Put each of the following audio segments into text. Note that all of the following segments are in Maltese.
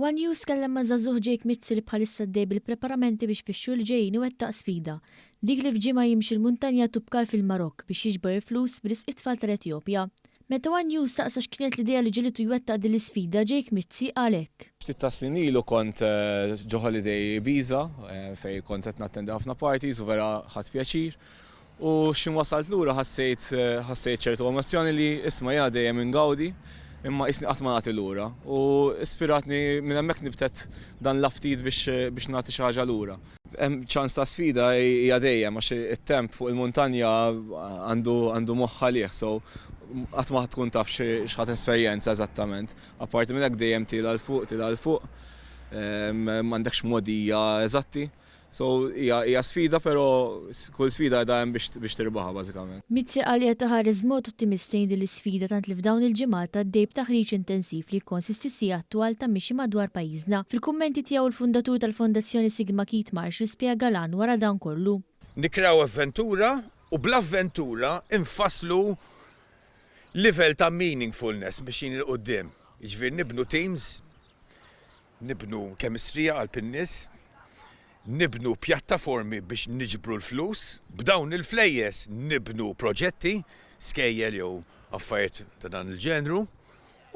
One News tkellem ma' żagħżugħ Jake Mizzi li bħalissa għaddej bil-preparamenti biex fix-xhur li ġejjin iwettaq sfida. Dik li f'ġimgħa jimxi l-muntanja Toubkal fil-Marokk biex jiġbor il-flus b'risq it-tfal tal-Etjopja. Meta One News staqsa x'kienet l-idea li ġegħlitu jwettaq din l-isfida, Jake Mizzi qal hekk. Ftit tas-snin ilu kont ġo holiday Ibiza fejn kont qed nattendi ħafna parties u vera ħadt pjaċir. U x'ħin wasalt lura ħassejt ħassejt ċertu emozzjoni li isma' jiena dejjem ingawdi imma qisni qatt ma nagħti lura. U ispiratni minn hemmhekk nibtet dan l-aptit biex biex nagħti xi ħaġa lura. Hemm ċans ta' sfida hija dejjem għax it-temp fuq il-muntanja għandu għandu moħħ għalih so qatt ma tkun taf x'ħa tesperjenza eżattament. Apparti minn hekk dejjem tiela' 'l fuq, tiela' 'l fuq, m'għandekx mogħdija eżatti. So hija hija sfida pero kull sfida qiegħda hemm biex biex tirbaħha bażikament. Mizzi qal li qed iħares b'mod ottimist lejn din l-isfida tant li f'dawn il-ġimgħat għaddej b'taħriġ intensiv li jikkonsisti sigħat twal ta' mixi madwar pajjiżna. Fil-kummenti tiegħu l-fundatur tal-Fondazzjoni Sigma Keith Marshall spjega l-għan wara dan kollu. Nikkreaw avventura u bl-avventura nfasslu livell ta' meaningfulness mixjin 'il quddiem. Jiġifieri nibnu teams Nibnu kemistrija qalb in-nies, nibnu pjattaformi biex niġbru l-flus, b'dawn il-flejjes nibnu proġetti, skejjel jew affarijiet ta' dan il-ġenru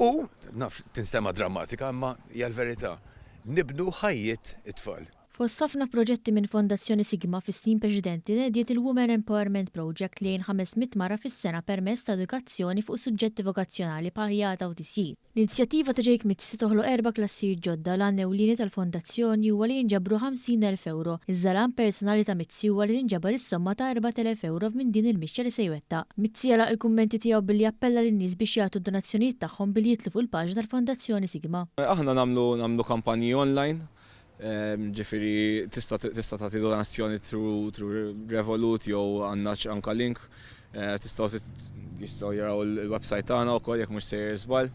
u, naf tinstema' drammatika imma hija l-verità, nibnu ħajjiet it-tfal. Fost ħafna proġetti minn Fondazzjoni Sigma fis-snin preċedenti nediet il-Women Empowerment Project li jgħin 500 mara fis-sena permezz ta' edukazzjoni fuq suġġetti vokazzjonali bħal ħjata u tisjir. L-inizjattiva ta' Jake Mizzi se toħloq erba' klassijiet ġodda. L-għan ewlieni tal-fondazzjoni huwa li jinġabru 50,000 ewro, iżda l-għan personali ta' Mizzi huwa li tinġabar is-somma ta' 4,000 ewro minn din il-mixja li se jwettaq. Mizzi għalaq il-kummenti tiegħu billi appella lin-nies biex jagħtu d-donazzjonijiet tagħhom billi jidħlu fuq il-paġna tal-Fondazzjoni Sigma. Aħna nagħmlu nagħmlu kampanji online, ġifieri tista' tista' tagħti donazzjoni through through Revolut jew għandna anke link. Tistgħu jistgħu jaraw il-website tagħna wkoll jekk mhux sejjer żball.